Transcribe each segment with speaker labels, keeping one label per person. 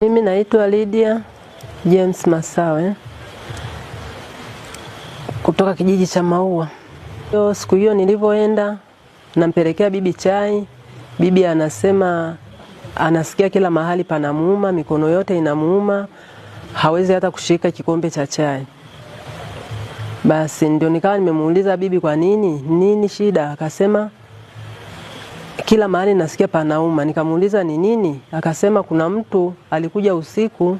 Speaker 1: Mimi naitwa Lydia James Masawe kutoka kijiji cha Maua. Siku hiyo nilivyoenda nampelekea bibi chai, bibi anasema anasikia kila mahali panamuuma, mikono yote inamuuma, hawezi hata kushika kikombe cha chai. Basi ndio nikawa nimemuuliza bibi kwa nini, nini shida? Akasema kila mahali nasikia panauma. Nikamuuliza ni nini? Akasema kuna mtu alikuja usiku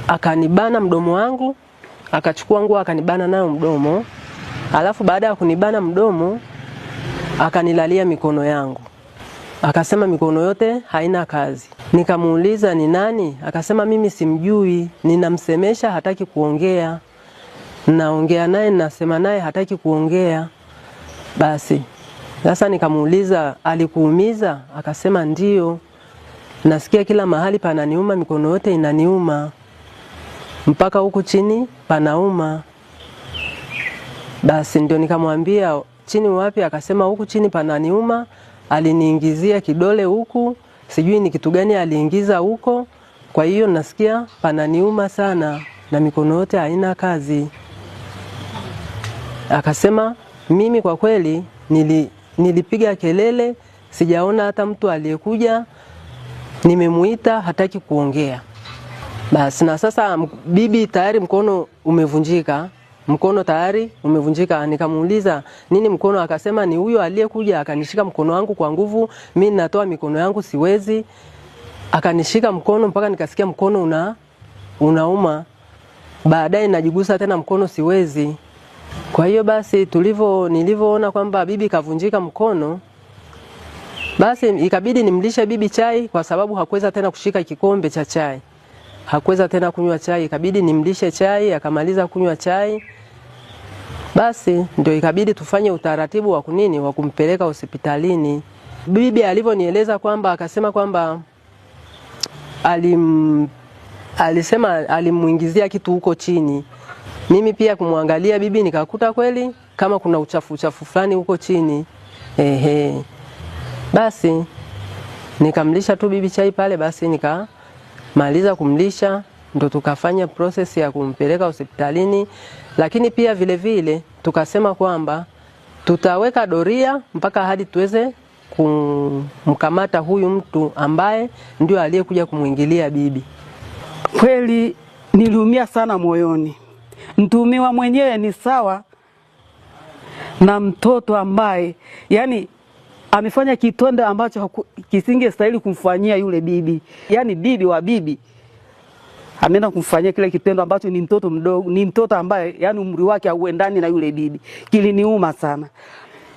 Speaker 1: akanibana mdomo wangu, akachukua nguo akanibana nayo mdomo. Alafu baada ya kunibana mdomo akanilalia mikono yangu. Akasema mikono yote haina kazi. Nikamuuliza ni nani? Akasema mimi simjui, ninamsemesha hataki kuongea. Naongea naye, nasema naye hataki kuongea. Basi sasa nikamuuliza alikuumiza? Akasema ndio. Nasikia kila mahali pananiuma, mikono yote inaniuma, mpaka huku chini panauma. Basi ndio nikamwambia chini wapi? Akasema huku chini pananiuma. Aliniingizia kidole huku, sijui ni kitu gani aliingiza huko. Kwa hiyo nasikia pananiuma sana na mikono yote haina kazi. Akasema mimi kwa kweli nilipiga kelele, sijaona hata mtu aliyekuja, nimemuita hataki kuongea. Basi na sasa bibi tayari mkono umevunjika, mkono tayari umevunjika. Nikamuuliza nini mkono? Akasema ni huyo aliyekuja akanishika mkono wangu kwa nguvu, mimi natoa mikono yangu siwezi. Akanishika mkono mpaka nikasikia mkono unauma. Baadaye najigusa tena mkono siwezi. Kwa hiyo basi nilivyoona kwamba bibi kavunjika mkono, basi ikabidi nimlishe bibi chai kwa sababu hakuweza tena kushika kikombe cha chai. Hakuweza tena kunywa chai, ikabidi nimlishe chai, akamaliza kunywa chai. Basi ndio ikabidi tufanye utaratibu wa kunini wa kumpeleka hospitalini. Bibi alivyonieleza kwamba akasema kwamba alisema alimuingizia kitu huko chini. Mimi pia kumwangalia bibi nikakuta kweli kama kuna uchafu fulani huko chini. Ehe. Basi nikamlisha tu bibi chai pale, basi nikamaliza kumlisha ndo tukafanya process ya kumpeleka hospitalini. Lakini pia vile vile tukasema kwamba tutaweka doria mpaka hadi tuweze kumkamata huyu mtu ambaye ndio aliyekuja kumuingilia bibi.
Speaker 2: Kweli niliumia sana moyoni. Mtuhumiwa mwenyewe ni sawa na mtoto ambaye yani amefanya kitendo ambacho kisingestahili kumfanyia yule bibi. Yani bibi wa bibi ameenda kumfanyia kile kitendo ambacho ni mtoto mdogo, ni mtoto ambaye yani umri wake hauendani na yule bibi. Kiliniuma sana.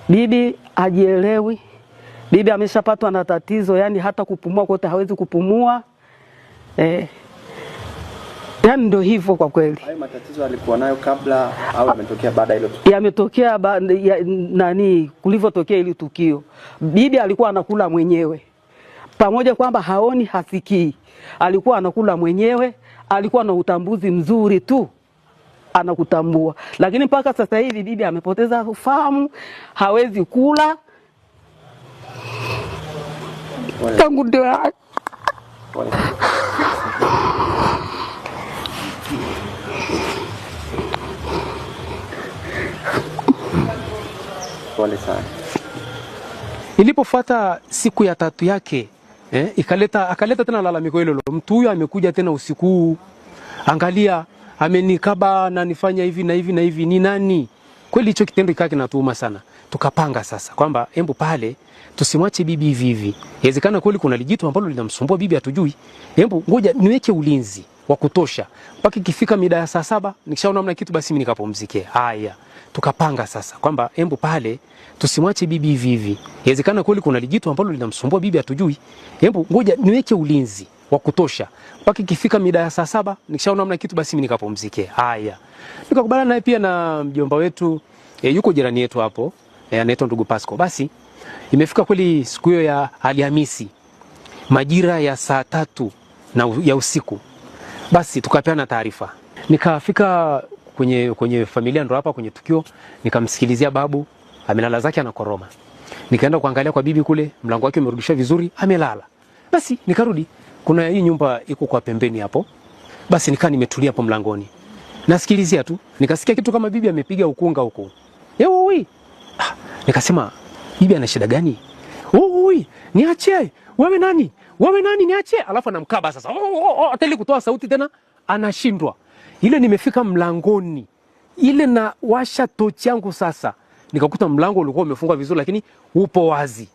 Speaker 2: Bibi hajielewi. Bibi ameshapatwa na tatizo, yani hata kupumua kote hawezi kupumua. Yani ndio hivyo kwa kweli.
Speaker 3: Hayo matatizo alikuwa nayo kabla au yametokea baada ya hilo tukio?
Speaker 2: Yametokea kulivyotokea ile tukio. Bibi alikuwa anakula mwenyewe. Pamoja kwamba haoni hasikii. Alikuwa anakula mwenyewe, alikuwa na utambuzi mzuri tu, anakutambua. Lakini mpaka sasa hivi bibi amepoteza ufahamu, hawezi kula. Tangu ndio.
Speaker 3: Pole sana.
Speaker 4: Ilipofuata siku ya tatu yake, akaleta tena lalamiko hilo. Mtu huyu amekuja tena usiku, angalia amenikaba na nifanya hivi na hivi na hivi, ni nani? Kweli hicho kitendo kikake kinatuuma sana. Tukapanga sasa kwamba embu pale tusimwache bibi hivi hivi. Inawezekana kweli kuna lijitu ambalo linamsumbua bibi hatujui. Embu ngoja niweke ulinzi wa kutosha mpaka ikifika mida ya saa 7 nikishaona mna kitu basi mimi nikapumzike. Haya, tukapanga sasa kwamba embu pale tusimwache bibi hivi hivi. Inawezekana kweli kuna lijitu ambalo linamsumbua bibi hatujui. Embu ngoja niweke ulinzi wa kutosha mpaka ikifika mida ya saa 7 nikishaona mna kitu basi mimi nikapumzike. Haya, nikakubaliana naye pia na mjomba wetu, yuko jirani yetu hapo, anaitwa ndugu Pasco. Basi imefika kweli siku hiyo ya Alhamisi majira ya saa 3 na ya usiku. Basi tukapeana taarifa. Nikafika kwenye familia ndo hapa kwenye tukio, nikamsikilizia babu amelala zake anakoroma. Nikaenda kuangalia kwa bibi kule, mlango wake umerudishwa vizuri, amelala. Basi nikarudi. Kuna hii nyumba iko kwa pembeni hapo. Basi nikaa nimetulia hapo mlangoni. Nasikilizia tu, nikasikia kitu kama bibi amepiga ukunga huko. Ewe. Ah, nikasema bibi ana shida gani? Oi, niachie. Wewe nani? Wewe nani niachie? Alafu anamkaba sasa. Oh, hata ili kutoa sauti tena anashindwa. Ile nimefika mlangoni. Ile na washa tochi yangu sasa. Nikakuta mlango ulikuwa umefungwa vizuri lakini upo wazi.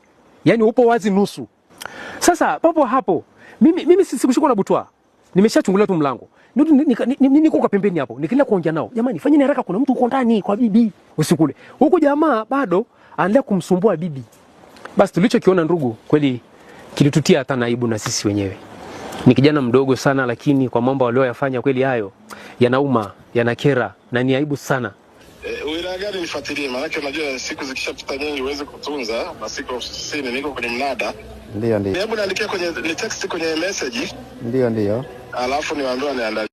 Speaker 4: Yaani upo wazi nusu. Sasa papo hapo mimi sikushikwa na butwa. Nimeshachungulia tu mlango. Niko kwa pembeni hapo. Nikiendelea kuongea nao. Jamani, fanyeni haraka, kuna mtu uko ndani kwa bibi. Usikule. Huku jamaa bado anaendelea kumsumbua bibi. Basi tulichokiona ndugu, kweli kilitutia hata aibu na sisi wenyewe. Ni kijana mdogo sana, lakini kwa mambo aliyoyafanya kweli hayo yanauma, yanakera na ni aibu sana.
Speaker 5: Wilaya gani nifuatilie? Maanake unajua siku zikishapita nyingi huwezi kutunza, na siku 90 niko kwenye mnada.
Speaker 3: Ndio, ndio.
Speaker 5: Hebu niandikie kwenye ni text kwenye message,
Speaker 3: Ndio, ndio.
Speaker 5: alafu niwaambie niandalie.